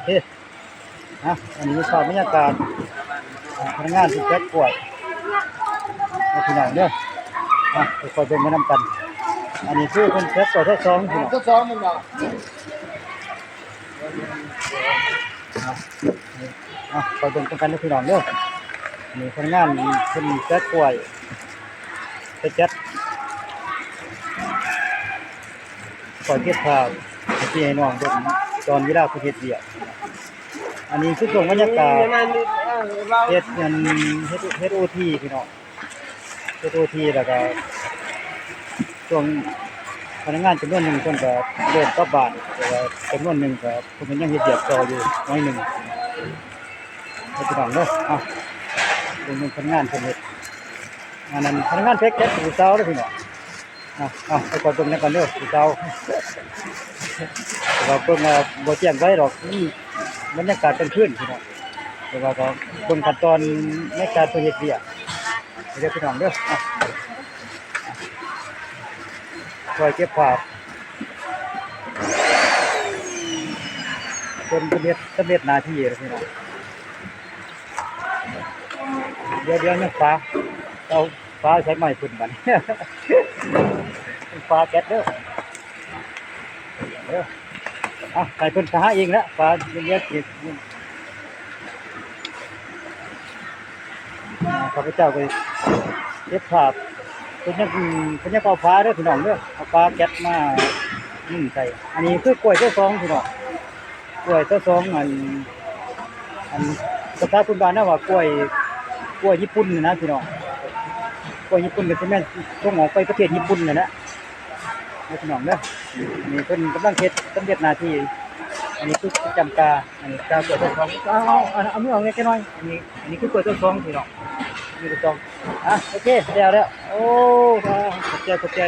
ເຄ ອ່ະ ອັນນີ້ເປັນພາບບັນຍາກາດ ອ່າ ພະນັກງານທີ່ແກະກ້ວຍ ເດີພີ່ນ້ອງເດີ. ອ່ະ ຄ່ອຍໆເບິ່ງໄປນຳກັນ. ອັນນີ້ຄືເພິ່ນແກະກ້ວຍຊາວສອງພີ່ນ້ອງ ຊາວສອງແມ່ນບໍ່? ອ່ະ ອ່ະ ຄ່ອຍເບິ່ງນຳກັນເດີພີ່ນ້ອງເດີ. ນີ້ພະນັກງານເພິ່ນແກະກ້ວຍ ໄປແກະ ຂ້ອຍເກັບພາບໃຫ້ພີ່ໃຫ້ນ້ອງເບິ່ງຕອນເວລາເພິ່ນເຮັດວຽກ. ອັນນີ້ຄືຊ່ວງບັນຍາກາດເຮັດ ອັນ ເຮັດ ເຮັດໂອທີພີ່ນ້ອງ ເຮັດໂອທີ ແລ້ວກະຊ່ວງພະນັກງານຈຳນວນໜຶ່ງເພິ່ນກະເລີ່ມກັບບ້ານ ແຕ່ວ່າຈຳນວນໜຶ່ງກະເພິ່ນກະຍັງເຮັດວຽກຕໍ່ຢູ່ໜ້ອຍໜຶ່ງ ເດີພີ່ນ້ອງເດີ. ເອົາ ເບິ່ງພະນັກງານເພິ່ນເຮັດ ອັນນັ້ນພະນັກງານແພັກເກັດຜູ້ສາວເດີພີ່ນ້ອງ. ອ່ະ ອ່ະ ໄປກ່ອນເບິ່ງນຳກັນເດີຜູ້ສາວ ແຕ່ວ່າເບິ່ງວ່າບໍ່ແຈ້ງໄວດອກ ມັນບັນຍາກາດກາງຄືນພີ່ນ້ອງ ແຕ່ວ່າກໍເບິ່ງຂັ້ນຕອນໃນການເພິ່ນເຮັດວຽກເດີພີ່ນ້ອງເດີ. ອ່ະ ຄ່ອຍເກັບພາບ ເພິ່ນ ເພິ່ນເຮັດສຳເລັດໜ້າທີ່ແລ້ວພີ່ນ້ອງ. ດຽວໆ ຍັງປາ ເອົາປາໃສ່ໄມ້ພຸ້ນບັດນີ້ ປາແກັດເດີ ເດີ. ອ່ະ ໃຫ້ເພິ່ນໄປຫາເອງແຫຼະ ປາເລັກໆ ນີ້ ອ່າ ຂ້າພະເຈົ້າກໍເກັບພາບ ເພິ່ນຍັງ ເພິ່ນຍັງເອົາປາເດີພີ່ນ້ອງເດີ ເອົາປາແກັດມາຍິງໃສ່. ອັນນີ້ຄືກ້ວຍຊາວສອງພີ່ນ້ອງ ກ້ວຍຊາວສອງ ອັນ ອັນ ພາສາພື້ນບ້ານເຮົາວ່າກ້ວຍ ກ້ວຍຍີ່ປຸ່ນນະພີ່ນ້ອງ ກ້ວຍຍີ່ປຸ່ນກໍຊິແມ່ນສົ່ງອອກໄປປະເທດຍີ່ປຸ່ນນັ້ນແຫຼະ ເດີພີ່ນ້ອງເດີ. ອັນນີ້ເພິ່ນກຳລັງເຮັດສຳເລັດໜ້າທີ່ ອັນນີ້ຄືປະຈຳກາ ອັນນີ້ກາກ້ວຍຊາວສອງ ເອົາ ເອົາ ເອົາມືອອກແດ່ຈັກໜ້ອຍ. ອັນນີ້ ອັນນີ້ຄືກ້ວຍຊາວສອງພີ່ນ້ອງ ນີ້ຊາວສອງ. ອ່ະ ໂອເຄ ແລ້ວ ແລ້ວ ໂອ້ ຂອບໃຈ ຂອບໃຈ.